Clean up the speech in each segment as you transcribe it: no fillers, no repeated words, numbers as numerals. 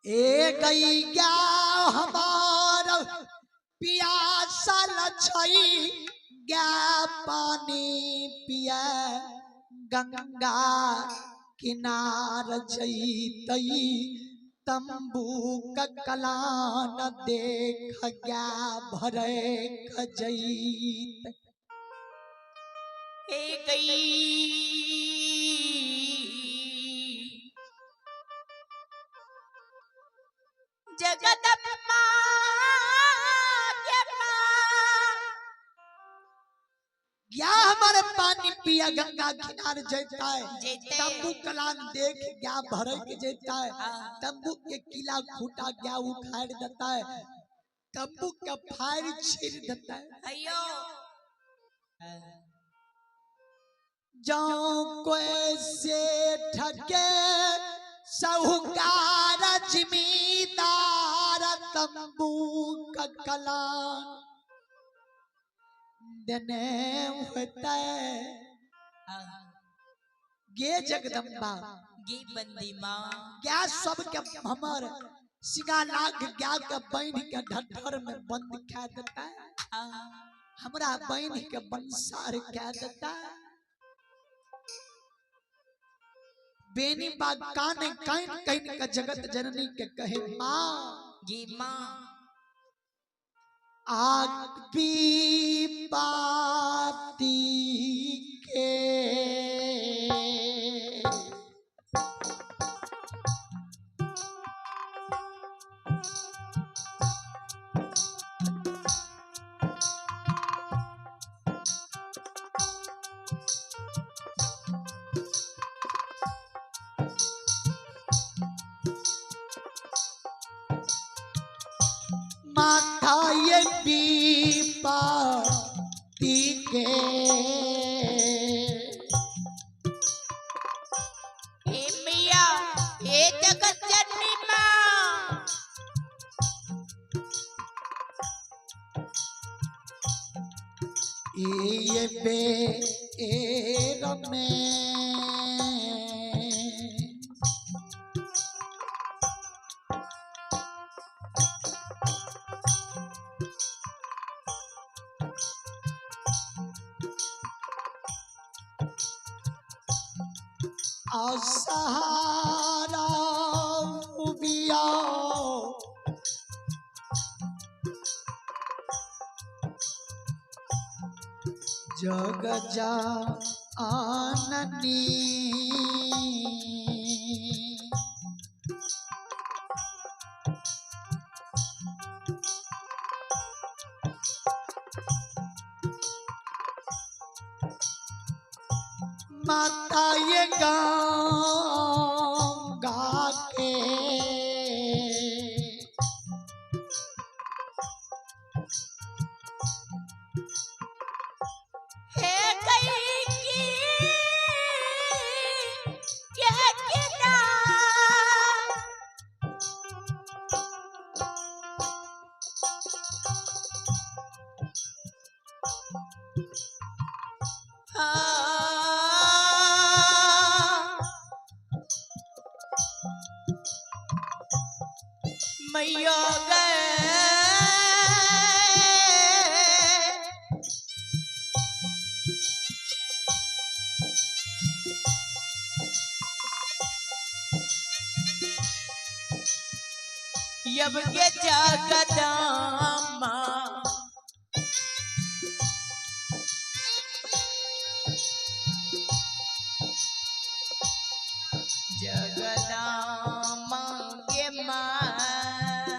ए गैया हमार पियासल छै गा पानी पिया गंगा किनार जैतै तंबू क कलान देख गा भरे जैत। हे गई जगदम्बा के माँ। क्या हमारे पानी पिया गंगा किनार जैता है, जैतै। तंबू कलान देख क्या भरे के जैता है, हाँ। तंबू के किला खूटा क्या उखाड़ देता है, तंबू का फायर छीन देता है। अयो जाऊं कोई सेठ के साहूकार जमींदार तंबू का कलान देने होता है। गे जगदम्बा गे बंदी माँ क्या सबके हमर सिंगा लाख क्या के बहन के ढड्ढर में बंद कह देता है, हमरा बहन के बंसार कह देता है। बेनी बा कान कान कहीं का जगत जननी के कहे माँ गे माँ आग भी बाती के माथा ये बीपाती के हे मैया हे जगत जननी माँ ये बे में असहारा उबिया जग जा आननी माता ये गंगा के हे गई की के किनार हाँ मैया गए यब के जगदम्बा जगदम्बा के माँ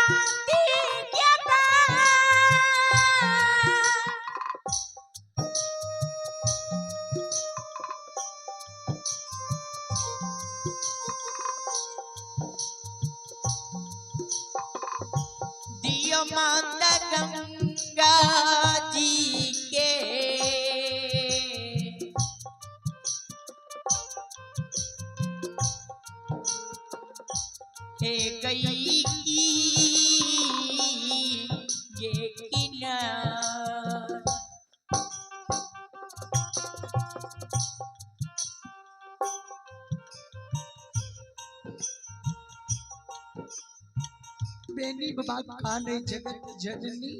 छाती के पार। दियो माता गंगा जी के हे गई की ये किनार। बेनी बाबा काने जगत जननी।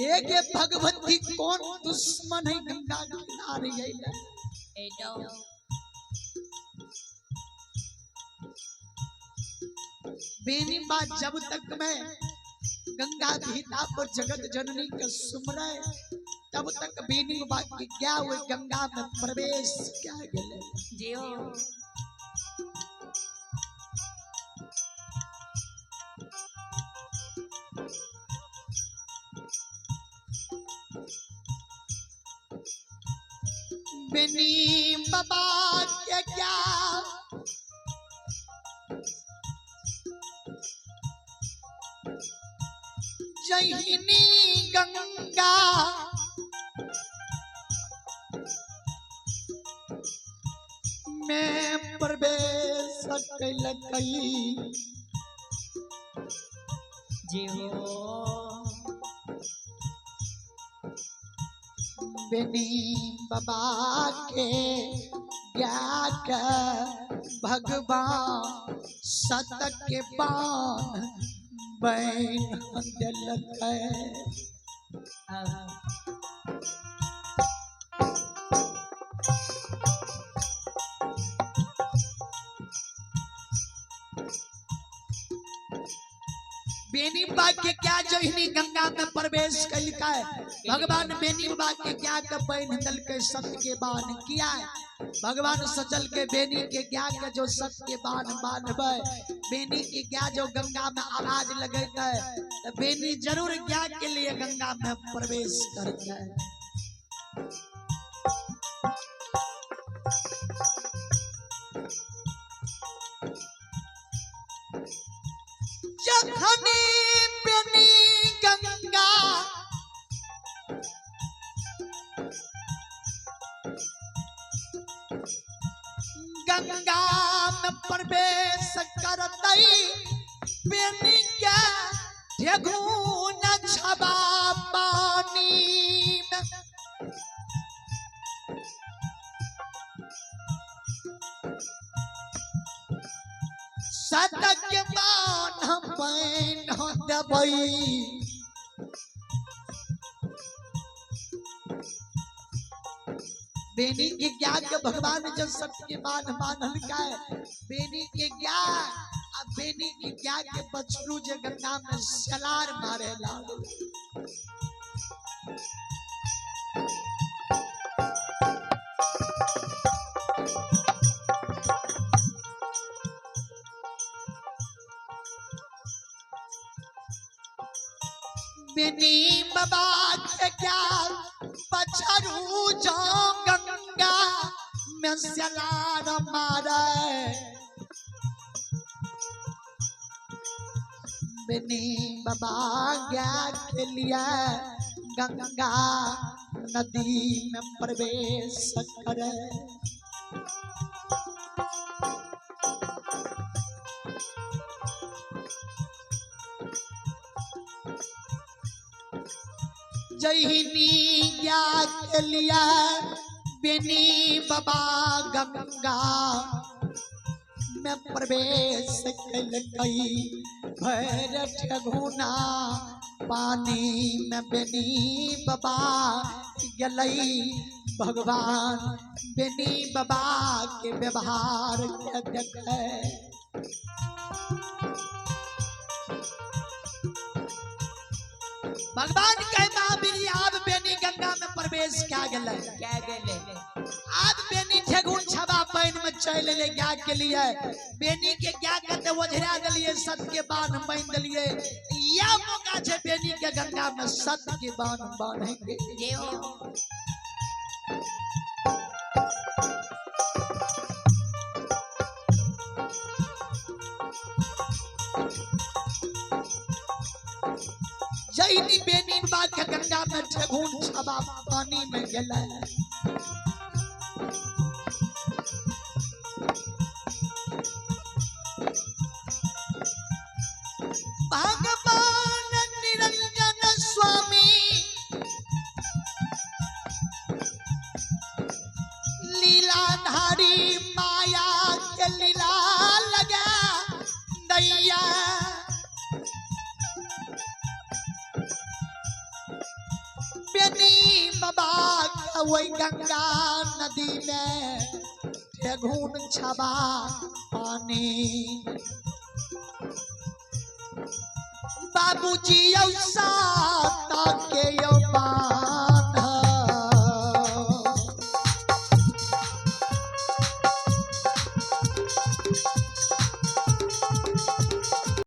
एक भगवती कौन दुश्मन है गंगा किनारे अइले। बेनी बा जब तक मैं गंगा भीता पर जगत जननी के सुमरे तब तक बेनी बाबा के क्या हुए गंगा में प्रवेश क्या गेले। जियो बेनी बाबा के क्या जहिनी गंगा में प्रवेश कैलकई। जियो बेनी बाबा के ज्ञात भगवान सत के बान बैन दिलकै। बेनी बाबा के क्या जहिनी गंगा में प्रवेश कैलकै भगवान बेनी बाबा के क्या के बैन दिलकै सत के बान किया। भगवान सचल के बेनी के क्या के जो सत के बान बांधबै बेनी के क्या जो गंगा में आवाज लगेतै तो बेनी जरूर क्या के लिए गंगा में प्रवेश करतै। जखनी बेनी गंगा गंगा में प्रवेश करतई बेनी के ठेघुन छबा पानी में। सतक बान पैन देबै बेनी के ज्ञान के भगवान जब सत्य के बान बांधल का बेनी के ज्ञान आ बेनी के ज्ञान के बछरू जे गंगा में सलार मारे लागल। बेनी बाबा के ज्ञान बछरू जो गंगा में सलार मारे बेनी बाबा ज्ञान के लिए गंगा नदी में प्रवेश करे। जहिनी ज्ञान के लिए बेनी बाबा गंगा में प्रवेश कैलकै भैर ठेघुना पानी में बेनी बाबा गेलै। भगवान बेनी बाबा के व्यवहार के देखे भगवान कहे महावीर आब बेनी गंगा में प्रवेश क्या गेलै। क्या गेले आब बेनी ठेघुन चलि एलै गाय के लिए। बेनी के गाय के तऽ ओझरा देलियै, सत के बान्ह बान्हि देलियै। इएह मौका छै बेनी के गंगा में सत के बान्ह बान्है के। जय हो। जैनी बेनी बाबा के गंगा में ठेहुन छबा पानी में गेलै। भगवान निरंजन स्वामी लीलाधारी माया के लीला लगा दैया। बेनी बाबा के ओहि गंगा नदी में ठेहुन छबा पानी। बाबूजी औसा ताके यौ बान